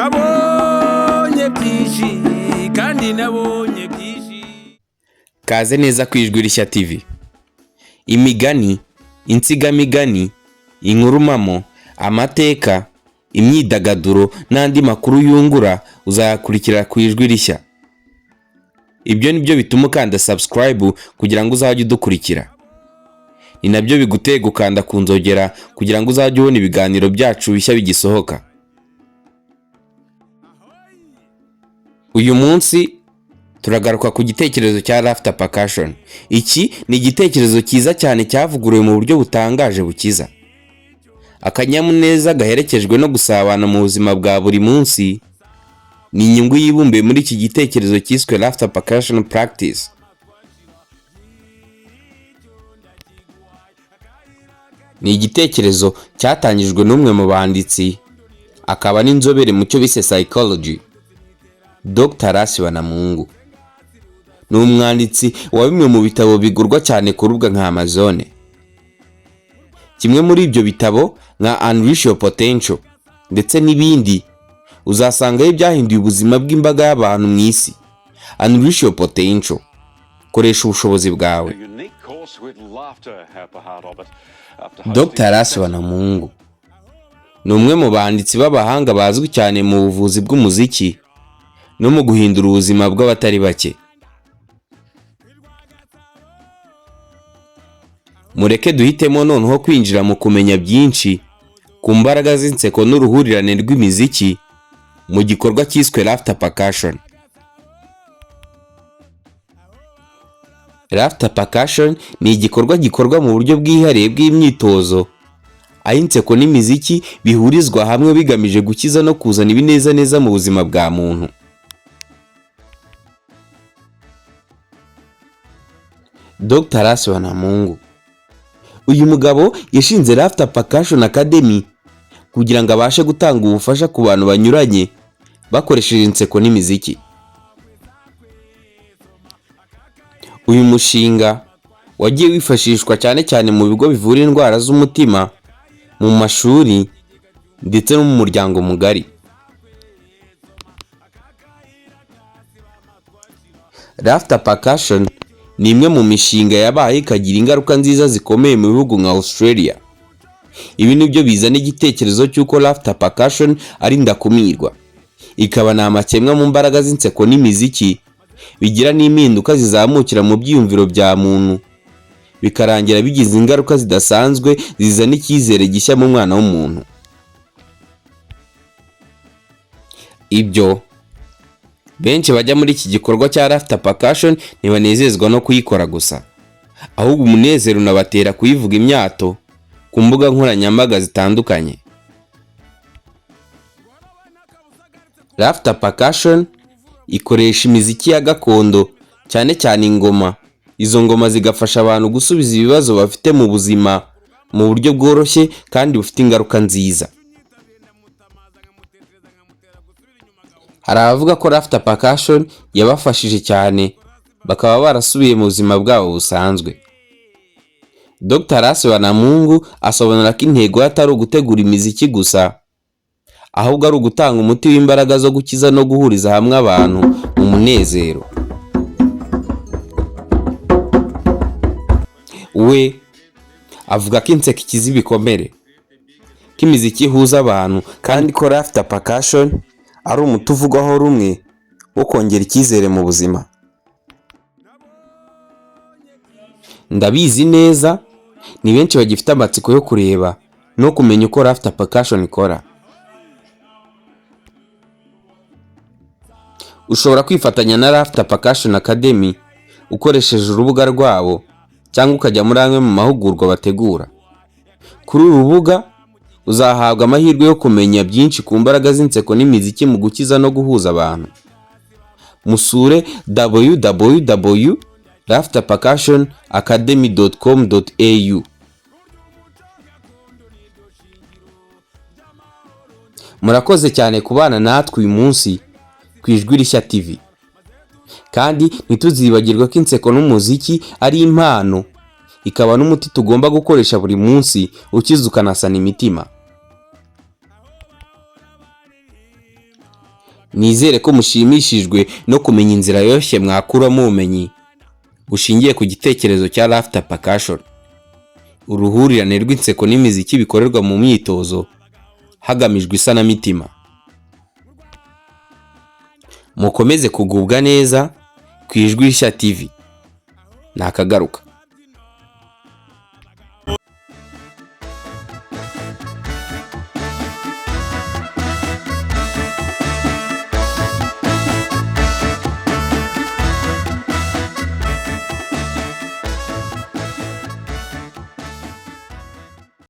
Nabonye byinshi kandi nabonye byinshi. Kaze neza ku Ijwi Rishya TV. Imigani, insigamigani, inkuru mpamo, amateka, imyidagaduro n'andi makuru yungura uzayakurikira ku Ijwi Rishya. Ibyo ni byo bituma ukanda subscribe kugira ngo uzajye udukurikira. Ni nabyo biguteye gukanda ku nzogera kugira ngo uzajye ubona ibiganiro byacu bishya bigisohoka. Uyu munsi turagaruka ku gitekerezo cya Laughter Percussion. Iki ni igitekerezo cyiza cyane cyavuguruwe mu buryo butangaje bukiza. Akanyamuneza gaherekejwe no gusabana mu buzima bwa buri munsi ni inyungu yibumbiye muri iki gitekerezo cyiswe Laughter Percussion Practice. Ni igitekerezo cyatangijwe n'umwe mu banditsi akaba n'inzobere mu cyo bise psychology, Dr. Rasi Banamungu. Ni umwanditsi wa bimwe mu bitabo bigurwa cyane ku rubuga nka Amazon. Kimwe muri ibyo bitabo nka Unleash Your Potential ndetse n'ibindi uzasangayo ibyahinduye ubuzima bw'imbaga y'abantu mu isi. Unleash Your Potential. Koresha ubushobozi bwawe. A unique course with laughter at the heart of it. After Dr. hosting Rasi Banamungu ni umwe mu banditsi b'abahanga bazwi cyane mu buvuzi bw'umuziki no mu guhindura ubuzima bw'abatari bake. Mureke duhitemo noneho kwinjira mu kumenya byinshi ku mbaraga z'inseko n'uruhurirane rw'imiziki mu gikorwa cyiswe Laughter Percussion. Laughter Percussion ni igikorwa gikorwa mu buryo bwihariye bw'imyitozo, aho inseko n'imiziki bihurizwa hamwe bigamije gukiza no kuzana ibinezaneza mu buzima bwa muntu. Dr. Rasi Banamungu. Uyu mugabo yashinze Laughter Percussion Academy kugira ngo abashe gutanga ubufasha ku bantu banyuranye bakoresheje inseko n'imiziki. Uyu mushinga wagiye wifashishwa cyane cyane mu bigo bivura indwara z'umutima, mu mashuri ndetse no mu muryango mugari. Laughter Percussion ni imwe mu mishinga yabaye ikagira ingaruka nziza zikomeye mu bihugu nka Australia. Ibi nibyo bizana igitekerezo cy'uko Laughter Percussion ari ndakumirwa, ikaba ni amakemwa mu mbaraga z'inseko n'imiziki, bigira n'impinduka zizamukira mu byiyumviro bya muntu, bikarangira bigize ingaruka zidasanzwe zizana icyizere gishya mu mwana w'umuntu. Ibyo benshi bajya muri iki gikorwa cya Laughter Percussion ntibanezezwa no kuyikora gusa, ahubwo umunezero unabatera kuyivuga imyato ku mbuga nkoranyambaga zitandukanye. Laughter Percussion ikoresha imiziki ya gakondo cyane cyane ingoma. Izo ngoma zigafasha abantu gusubiza ibibazo bafite mu buzima mu buryo bworoshye kandi bufite ingaruka nziza. Hari abavuga ko Laughter Percussion yabafashije cyane bakaba barasubiye mu buzima bwabo busanzwe. Dr. Rasi Banamungu asobanura ko intego ye atari ugutegura imiziki gusa, ahubwo ari ugutanga umuti w'imbaraga zo gukiza no guhuriza hamwe abantu mu munezero. We avuga ko inseko ikiza ibikomere, ko imiziki ihuza abantu kandi ko Laughter Percussion ari umuti uvugwaho rumwe wo kongera icyizere mu buzima. Ndabizi neza ni benshi bagifite amatsiko yo kureba no kumenya uko Laughter Percussion ikora. Ushobora kwifatanya na Laughter Percussion Academy ukoresheje urubuga rwabo cyangwa ukajya muri amwe mu mahugurwa bategura. Kuri uru rubuga uzahabwa amahirwe yo kumenya byinshi ku mbaraga z'inseko n'imiziki mu gukiza no guhuza abantu. Musure www.laughterpercussionacademy.com.au. Murakoze cyane kubana natwe uyu munsi ku Ijwi Rishya TV. Kandi ntituzibagirwe ko inseko n'umuziki ari impano, ikaba n'umuti tugomba gukoresha buri munsi ukiza ukanasana imitima. Nizere ko mushimishijwe no kumenya inzira yoroshye mwakuramo ubumenyi bushingiye ku gitekerezo cya Laughter Percussion, uruhurirane rw'inseko n'imiziki bikorerwa mu myitozo hagamijwe isanamitima. Mukomeze kugubwa neza ku Ijwi Rishya TV. Nakagaruka.